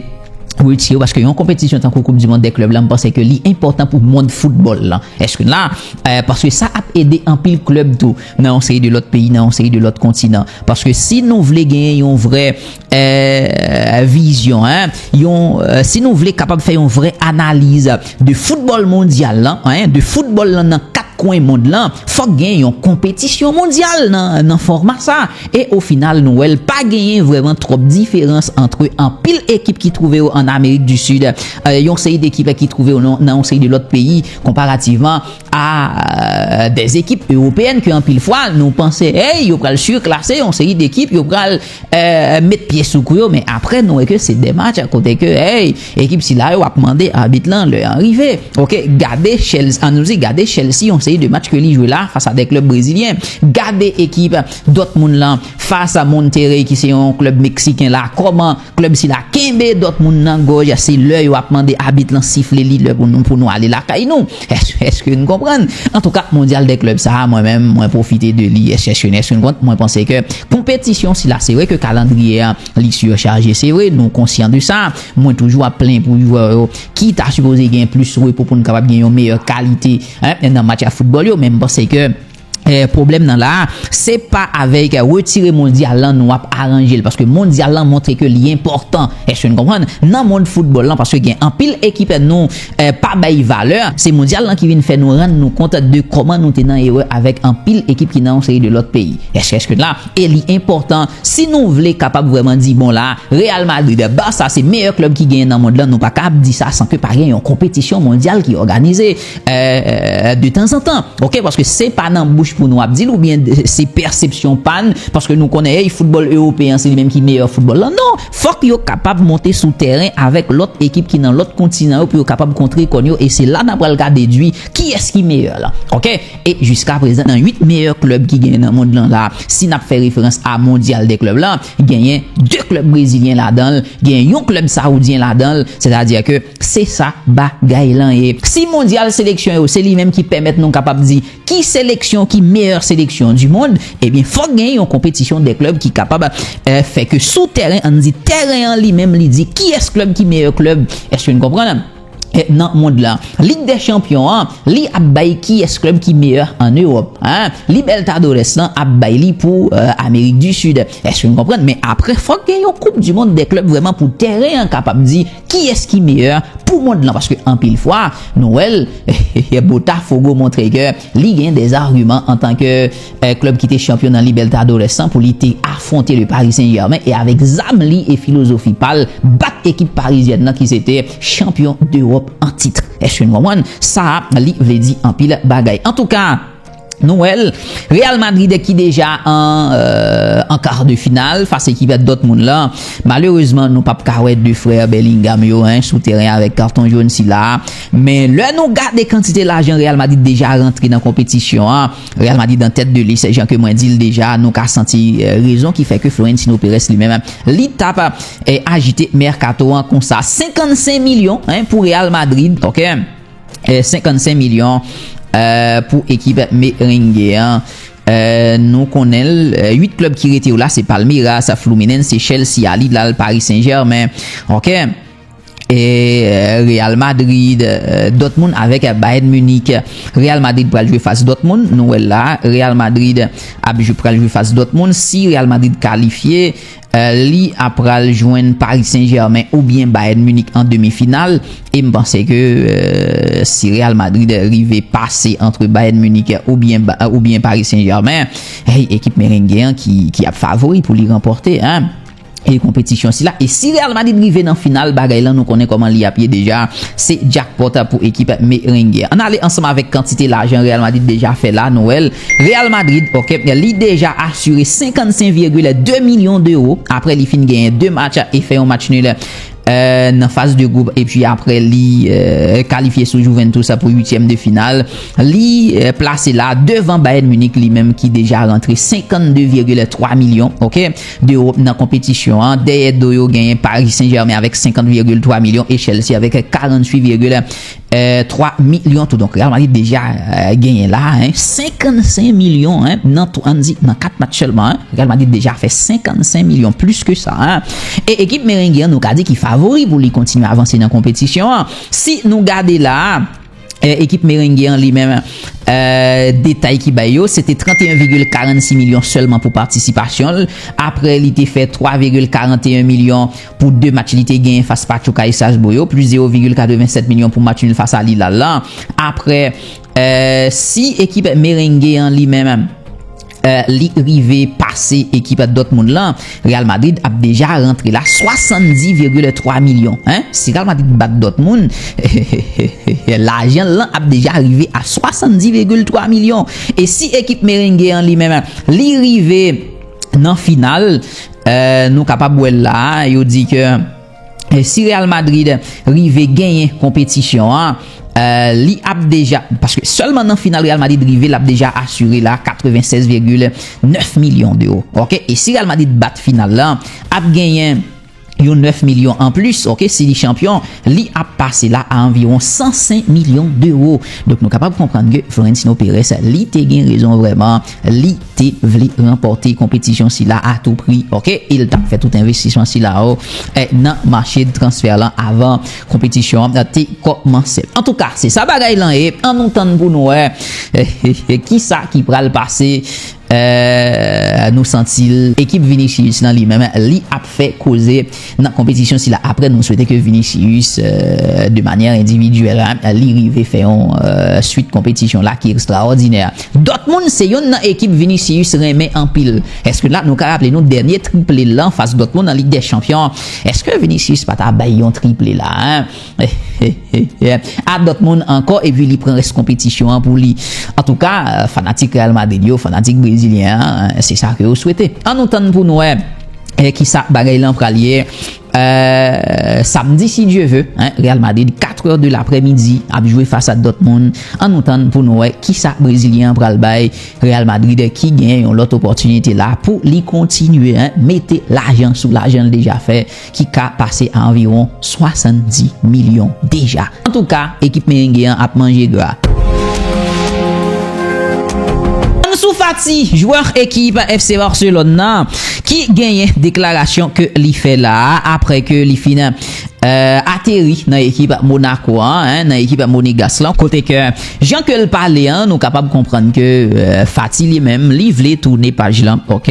retire yo, paske yon konpetisyon tankou Koup di Mond dè klèb la, m panse ke li enpòtan pou mond foutbòl lan. Èske la, eh, paske sa ap ede anpil klèb tou nan yon seri de lòt peyi, nan yon seri de lòt kontinan. Paske si nou vle genyen yon vrè eh, vizyon, en, yon, eh, si nou vle kapab fè yon vrè analiz de foutbòl mondyal lan, en, de foutbòl lan nan kat kwen mond lan, fòk gen yon konpetisyon mondyal nan, nan fòma sa. E o final, nou wè l pa genyen vrèman twòp diferans ant anpil ekip ki twouve yo an Amerik di Sid, eh, yon seri dekip ki twouve yo nan, nan yon seri de lòt peyi, konparativman a, eh, de ekip ewopeyèn ke anpil fwa, nou panse, hey, yo pral siklase yon seri dekip, yo pral eh, met pye sou kou yo, men apre nou wè ke se de match kote ke, hey, ekip sila yo ap mande abit lan lè an rive. Ok, gade Chelsea, an nou di, gade Chelsea, yon seri de match ke li jwe la, fas a de klèb brezilyen. Gade ekip Dortmund lan, fas a Monterrey, ki se yon klèb meksiken la, kòman klèb sila kenbe Dortmund nan gòj, se lè yo ap mande abit lan sifle li lè pou nou, pou nou ale lakay nou. Èske, èske nou konprann? Antouka, mondyal de klèb sa a, mwen menm, mwen pwofite de li. Èske, èske, èske nou konprann? Mwen panse ke konpetisyon sila, se vre ke kalandriye a, li sichaje, se vre, nou konsyan de sa. Mwen toujou ap plenyen pou jwè yo ki ta sipoze gen plis repo pou n kapab gen yon meyè kalite, en, nan match a foutbòl yo, men m panse ke eh, pwoblèm nan la, se pa avèk retire mondyal lan nou ap aranje l, paske mondyal lan montre ke li enpòtan. Èske nou konprann? Nan mond foutbòl lan, paske gen anpil ekip nou, eh, pa bay valè, se mondyal lan ki vin fè nou rann nou kont de kòman nou te nan erè avèk anpil ekip ki nan yon seri de lòt peyi. Èske, èske la, e li enpòtan si nou vle kapab vrèman di, bon la, Real Madrid, Barça se meyè klèb ki genyen nan mond lan, nou pa ka ap di sa san ke pa gen yon konpetisyon mondyal ki òganize, eh, de tanzantan. Ok, paske se pa nan bouch pou nou ap di l, oubyen se pèsepsyon pa n, paske nou konnen, hey, foutbòl ewopeyen an, se li menm ki meyè foutbòl lan. Non, fòk yo kapab monte sou tèren avèk lòt ekip ki nan lòt kontinan yo pou yo kapab kontre kòn yo, e se la n ap pral ka dedui kiyès ki meyè la. Ok, e jiska prezan, nan uit meyè klèb ki genyen nan mond lan la, si n ap fè referans a mondyal de klèb la, genyen de klèb brezilyen ladan l, genyen yon klèb sawoudyen ladan l, sètadi ke se sa bagay lan ye. Si mondyal seleksyon yo, se li menm ki pèmèt nou kapab di ki seleksyon ki meyè seleksyon di mond, ebyen, fòk gen yon konpetisyon de klèb ki kapab, eh, fè ke sou tèren, ann di tèren an li menm, li di kiyès klèb ki meyè klèb. Èske nou konprann? Eh, nan mond lan, Lig dè Chanpyon an, li ap bay kiyès klèb ki meyè an Ewòp, en? Libertadores lan ap bay li pou, eh, Amerik di Sid. Èske nou konprann? Men apre, fòk gen yon Koup di Mond de klèb vrèman pou tèren an kapab di kiyès ki meyè pou mond lan, paske anpil fwa, nou wè l, Botafogo montre ke li gen de agiman antanke, eh, klèb ki te chanpyon nan Libertadores lan pou li te afwonte le Paris Saint-Germain e avèk zam li e filozofi pa l, bat ekip parizyèn nan ki se te chanpyon dewòp an tit. Èske nou konprann? Sa a, li vle di anpil bagay. Antouka, nou wè l, Real Madrid ki deja an, euh, an kar de final fas ekip Dortmund lan. Malerezman, nou p ap ka wè de frè Bellingham yo, en, sou teren avèk katon jòn sila. Men lè nou gade kantite lajan Real Madrid deja rantre nan konpetisyon an, Real Madrid an tèt de lis, jan ke mwen di l deja, nou ka santi, euh, rezon ki fè ke Florentino Perez li menm, li t ap, euh, ajite mèkato an konsa. Senkannsenk milyon, en, pou Real Madrid, ok? Eh, senkannsenk milyon, eh, pou ekip merengue an. Eh, nou konnen l, eh, uit klèb ki rete yo la, se Palmeiras, Fluminense, Chelsea, Al Hilal, Paris Saint-Germain. Ok. e, Real Madrid, e, Dortmund avèk Bayern Munich. Real Madrid pral jwe fas Dortmund, nou wè l la, Real Madrid ap jwe, pral jwe fas Dortmund. Si Real Madrid kalifye, e, li ap pral jwenn Paris Saint-Germain oubyen Bayern Munich an demi final. E m panse ke, e, si Real Madrid rive pase antre Bayern Munich oubyen, oubyen Paris Saint-Germain, hey, ekip merenge an ki, ki ap favori pou li ranpòte, hein, e konpetisyon sila. E si Real Madrid rive nan final, bagay lan nou konnen kòman li ap ye deja, se jackpot pou ekip merenge. Ann ale ansanm avèk kantite lajan Real Madrid deja fè la, nou wè l. Real Madrid, ok, li deja asire senkannsenk virgil de milyon dewo apre li fin genyen de match e fè yon match nil, e, nan faz de gwoup, epi apre li, e, kalifye sou Juventus pou uityèm de final. Li, e, plase la devan Bayern Munich li menm ki deja rantre senkannde virgil twa milyon, ok, dewo nan konpetisyon an. Dèyè do yo genyen Paris Saint-Germain avèk senkant virgil twa milyon e Chelsea avèk karanntuit virgil twa milyon tou. Donk, Real Madrid deja, e, genyen la, hein, senkannsenk milyon, hein, nan, ann di, nan kat match sèlman, hein. Real Madrid deja fè senkannsenk milyon, plis ke sa, hein. E ekip merenge an, nou ka di ki favori pou li kontinye avanse nan konpetisyon an. Si nou gade la, e, ekip merenge an li menm, e, detay ki bay yo, se te trannteyen virgil karannsis milyon sèlman pou patisipasyon l. Apre, li te fè twa virgil karanteyen milyon pou de match li te genyen fas Pachuca e Salzburg yo, plis zewo virgil katrevennsèt milyon pou match nil fas a Al Hilal la. Apre, e, si ekip merenge an li menm, e, li rive pase ekip Dortmund lan, Real Madrid ap deja rantre la swasanndis virgil twa milyon, hein. Si Real Madrid bat Dortmund, lajan lan ap deja rive a swasanndis virgil twa milyon. E si ekip merenge an li menm, li rive nan final, e, nou kapab wè l la, yo di ke, e, si Real Madrid rive genyen konpetisyon an, e, li ap deja, paske sèlman nan final Real Madrid rive, l ap deja asire la katrevennsèz virgil nèf milyon dewo. Ok, e si Real Madrid bat final lan, ap genyen yon nèf milyon anplis, ok, si li chanpyon, li ap pase la a anviwon san senk milyon dewo. Donk, nou kapab konprann ke Florentino Perez, li te gen rezon vrèman, li te vle ranpòte konpetisyon sila a tou pri, ok, e l t ap fè tout envestisman sila yo, e, nan mache de transfè lan avan konpetisyon an te kòmanse. Antouka, se sa bagay lan ye, ann nou tann pou nou wè, e, e, e, kisa ki pral pase. E, nou santi l, ekip Vinicius lan li menm, li ap fè koze nan konpetisyon sila. Apre, nou swete ke Vinicius, e, de manyè endividyèl, hein, li rive fè yon, e, swit konpetisyon la ki ekstraòdinè. Dortmund se youn nan ekip Vinicius renmen anpil. Èske la, nou ka raple nou dènye triple lan fas Dortmund nan Lig dè Chanpyon? Èske Vinicius pa ta bay yon triple la, hein? A Dortmund ankò, epi li pran rès konpetisyon an pou li. Antouka, fanatik Real Madrid yo, fanatik brezilyen an, se sa ke yo swete. Ann nou tann pou nou wè, e, kisa bagay lan pral ye. E, samdi, si Dye ve, hein, Real Madrid, katrè de laprèmidi, ap jwe fas a Dortmund. Ann nou tann pou nou wè kisa brezilyen an pral bay Real Madrid ki gen yon lòt opòtinite la pou li kontinye, hein, mete lajan sou lajan l deja fè, ki ka pase a anviwon swasanndis milyon deja. Antouka, ekip merenge an ap manje gra. Ansu Fati, jwè ekip F C Barcelone nan, ki genyen deklarasyon ke li fè la a, apre ke li fin, e, ateri nan ekip Monaco an, hein, nan ekip Monegas lan, kote ke, jan ke l pale an, nou kapab konprann ke, e, Fati li menm, li vle tounen paj lan, ok?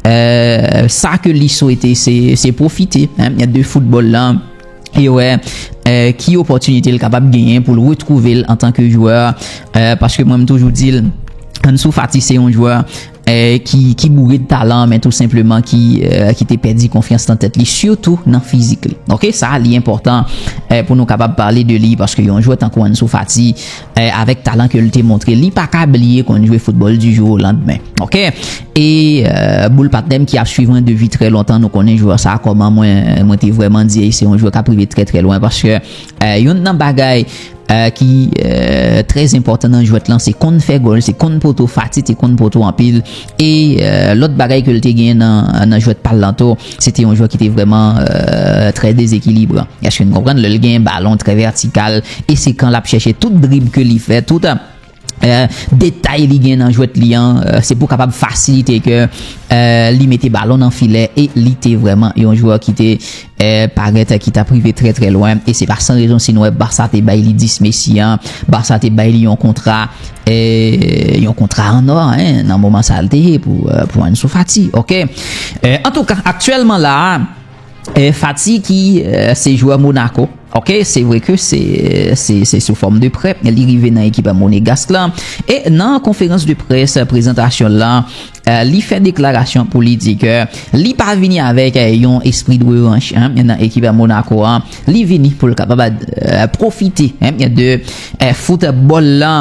E, sa ke li swete, se, se pwofite, hein, de foutbòl lan, e wè, e, ki opòtinite l kapab genyen pou l retwouve l antanke jwè, e, paske mwen, m toujou di l, Ansu Fati se yon jwè, e, ki, ki boure de talan, men tou senpleman ki, e, ki te pèdi konfyans nan tèt li, sitou nan fizik li. Ok, sa a, li enpòtan, e, pou nou kapab pale de li, paske yon jwè tankou Ansu Fati, e, avèk talan ke l te montre, li pa ka bliye konn jwe foutbòl du jour au lendemain. Ok? E, e, boul patnè m ki ap swiv mwen depi trè lontan, nou konnen jwè sa a kòman mwen, mwen te vrèman di, se yon jwè k ap rive trè, trè lwen, paske, e, youn nan bagay, e, ki, e, trè enpòtan nan jwèt lan, se konn fè gòl, se konn poto, Fati te konn poto anpil. E, e, lòt bagay ke l te gen nan, nan jwèt pa l lan tou, se te yon jwè ki te vrèman, e, trè dezekilibran. Èske n konprann? Lè l gen balon trè vètikal, e se kan l ap chèche tout drib ke li fè, tout, e, eh, detay li gen nan jwèt li an, eh, se pou kapab fasilite ke, eh, li mete balon nan filè, e li te vrèman yon jwè ki te, eh, parèt ki t ap rive trè, trè lwen, e se pa san rezon si nou wè Barça te bay li dis Messi an, Barça te bay li yon kontra, eh, yon kontra an nò, en, nan moman sa l te ye pou, eh, pou Ansu Fati, oke? Eh, antouka, aktyèlman la a, eh, Fati ki, eh, se jwè Monaco, oke, se vre ke se, se, se sou fòm de prè, li rive nan ekip monegask la, e nan konferans de près prezantasyon la, eh, li fè deklarasyon pou li di ke li pa vini avèk, eh, yon espri de revanch, en, nan ekip Monaco an, li vini pou l kapab, eh, pwofite, en, de, eh, foutbòl la.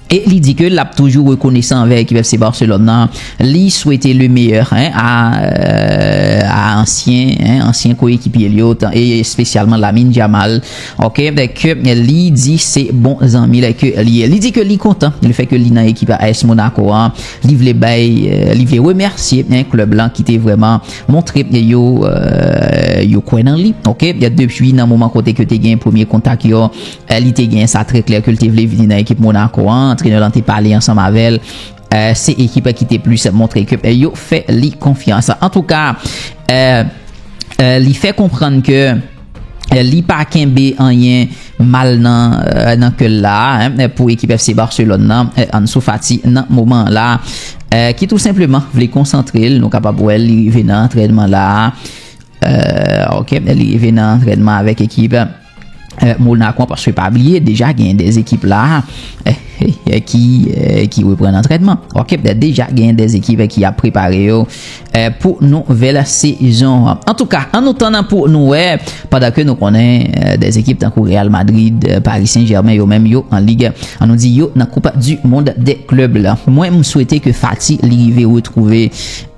E li di ke l ap toujou rekonesan anvè ekip F C Barcelone nan. Li swete le meilleur, en, a, euh, a ansyen, en, ansyen koyekipye li yo, tan, e espesyalman Lamine Yamal, oke, ke li di se bon zanmi l ke li ye. Li di ke li kontan le fè ke li nan ekip A S Monaco an. Li vle bay, euh, li vle remèsye, en, klèb lan ki te vrèman montre yo, euh, yo kwè nan li, oke? Depi nan moman kote ke te gen premye kontak yo, eh, li te gen sa trè klè ke l te vle vini nan ekip Monaco an. Antrenè lan te pale ansanm avè l. Eh, se ekip ki te plis montre ke, eh, yo fè li konfyans. Antouka, eh, eh, li fè konprann ke, eh, li pa kenbe anyen mal nan, eh, nan kè l la, en, pou ekip F C Barcelone nan, eh, Ansu Fati nan moman la, eh, ki tou senpleman vle konsantre l. Nou kapab wè l, li rive nan antrènman la. Euh, ok, li rive nan antrènman avèk ekip, euh, Monaco, paske pa bliye, deja gen de ekip la, euh, euh, ki, euh, ki reprann antrènman. Ok, deja gen de ekip ki ap prepare yo, euh, pou nouvèl sezon. Antouka, ann nou tann pou nou wè, pandan ke nou konnen, euh, de ekip tankou Real Madrid, euh, Paris Saint-Germain, yo menm yo an lig, ann nou di yo nan Coupe du Monde des clubs la. Mwen, m swete ke Fati li rive retwouve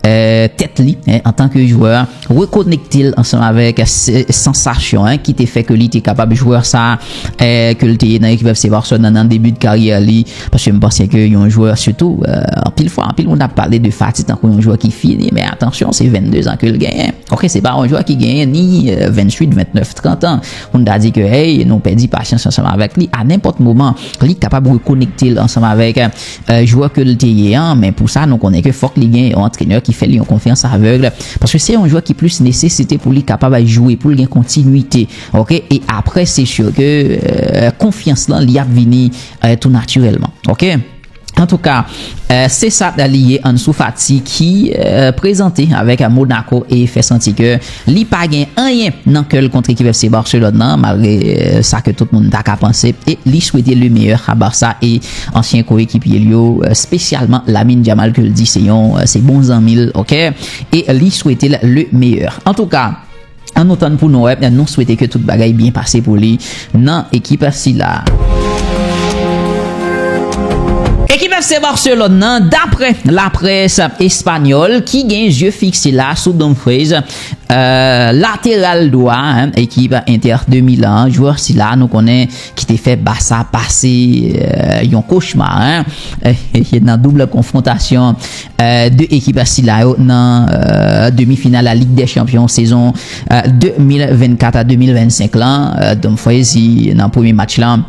eh, tèt li, en, antanke jwè, rekonekte l ansanm avèk se-, sansasyon, en, ki te fè ke li te kapab jwè sa, eh, ke l te ye nan ekip F C Barcelone nan, nan debi de karyè li. Paske m panse ke yon jwè, sitou, eh, anpil fwa, anpil moun ap pale de Fati tankou yon jwè ki fini, men atansyon, se vennde zan ke l genyen. Ok, se pa yon jwè ki genyen ni, eh, venntuit, vennèf, trant an. Moun ta di ke, hey, nou pèdi pasyans ansanm avèk li. A nenpòt moman, li kapab rekonekte l ansanm avèk, eh, jwè ke l te ye an, men pou sa, nou konnen ke fòk li gen yon antrenè ki fè li yon konfyans avèg, paske se yon jwè ki plis nesesite pou li kapab jwe, pou l gen kontinwite, ok? E apre, se si ke, eh, konfyans lan, li ap vini, eh, tou natirèlman, ok? Antouka, eh, se sa li ye Ansu Fati ki, eh, prezante avèk Monaco e fè santi ke li pa gen anyen nan kè l kont ekip F C Barcelone nan, malgre, eh, sa ke tout moun ta ka panse. E li swete le meilleur a Barça e ansyen koyekipye l yo, eh, espesyalman Lamine Yamal ke l di se yon, eh, se bon zanmi l, ok? E li swete l le meilleur. Antouka, ann nou tann pou nou wè, nou swete ke tout bagay byen pase pou li nan ekip sila. Ekip F C Barcelone nan, daprè laprès espanyòl ki gen zye fikse la sou Dumfries, eh, lateral dwa, en, ekip Inter de Milan, jwè sila nou konnen ki te fè Barça pase, eh, yon kochma, en, eh, nan doub konfwontasyon, eh, de ekip sila yo nan, eh, demi final la Ligue des Champions sezon, eh, de mil vennkat a de mil vennsenk lan, eh, Dumfries, nan premye match lan,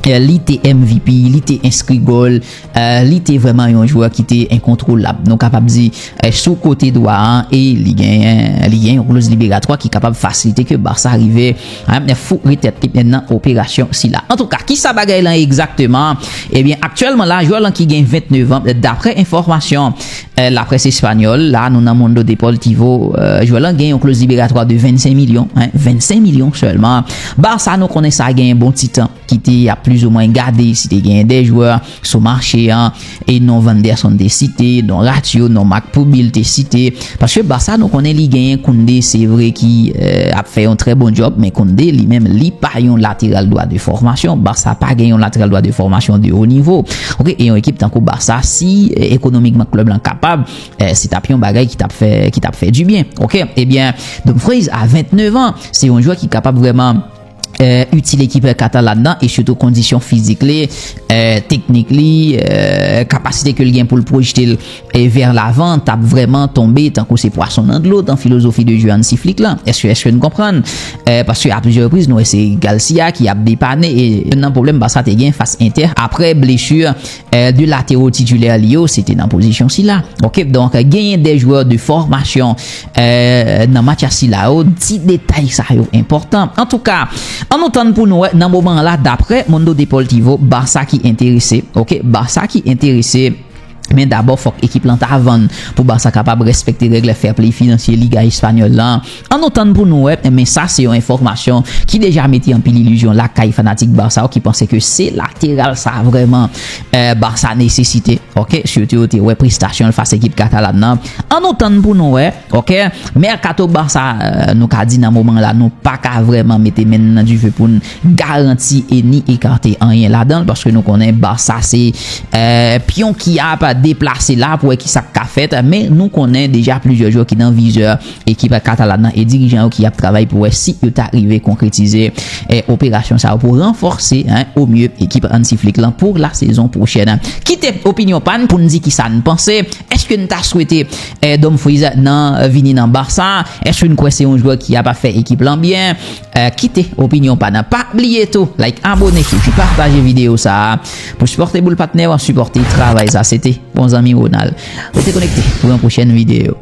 eh, li te M V P, li te enskri gòl, eh, li te vrèman yon jwè ki te enkontwolab. Nou kapab di, eh, sou kote dwa an, e li gen, li gen yon kloz liberatwa ki kapab fasilite ke Barça rive, en, foure tèt li nan operasyon sila. Antouka, kisa bagay lan egzakteman? Ebyen, aktyèlman la, jwè lan ki gen vennèf an, daprè enfòmasyon, eh, laprès espanyòl, la, nou nan Mundo Deportivo, eh, jwè lan gen yon kloz liberatwa de vennsenk milyon, en, vennsenk milyon sèlman. Barça, nou konnen sa gen bon ti tan ki te ap plizoumwen gade si te gen de jwè sou mache an, e non Vanderson te site, non Rabiot, non Marc Pubil te site, paske Barça nou konnen li genyen Koundé, se vre ki, eh, ap fè yon trè bon djòb, men Koundé li menm li pa yon lateral dwa de fòmasyon, Barça pa gen yon lateral dwa de fòmasyon de wo nivo, ok, e yon ekip tankou Barça, si, eh, ekonomikman klèb lan kapab, eh, se t ap yon bagay ki t ap fè, ki t ap fè dibyen, ok, ebyen, Dumfries a vennèf an, se yon jwè ki kapab vrèman itil ekip katalan nan, e sitou kondisyon fizik li, teknik li, kapasite ke l gen pou l pwojte l vè lavan t ap vrèman tonbe tankou se pwason nan dlo nan filozofi de jwe Hansi Flick la. Èske èske n konprann? Paske a plizyè repriz nou wè se Garcia ki ap depane e youn nan pwoblèm Barça te gen fas Inter apre blesi de latero titilè li yo se te nan pozisyon sila. Ok, donk genyen de jwè de fòmasyon nan match sila yo, ti detay sa yo enpòtan. Antouka, ann nou tann pou nou wè nan moman an la, daprè Mundo Deportivo, Barça ki enterese. Ok, Barça ki enterese. Men dabò fòk ekip lan ta vann pou Barça kapab respekte règ fair play finansye Liga Espanyòl lan. Ann nou tann pou nou wè, men sa se yon enfòmasyon ki deja mete anpil ilizyon lakay fanatik Barça yo ki panse ke se lateral sa vrèman Barça nesesite. Ok, sitou yo te wè prestasyon l fas ekip katalan nan. Ann nou tann pou nou wè. Ok, mèkato Barça, nou ka di nan moman la nou pa ka vrèman mete men n nan dife pou n garanti e ni ekate anyen ladan l, paske nou konnen Barça se pyon ki ap deplase la pou wè ki sa k ka fèt, men nou konnen deja plizyè jwè ki nan vizè ekip katalan nan e dirijan yo ki ap travay pou wè si yo ta rive konkretize operasyon sa yo pou ranfòse o mye ekip Hansi Flick lan pou la sezon pwochèn. Kite opinyon pa n pou n di ki sa n panse. Èske n ta swete Dumfries nan vini nan Barça? Èske n kwè se yon jwè ki ap fè ekip lan byen? Kite opinyon pa n. Pa bliye tou like, abone epi pataje videyo sa a pou sipòte Boul Patnè an, sipòte travay sa. Se te bon zanmi Ronald. Rete konekte pou yon pwochèn videyo.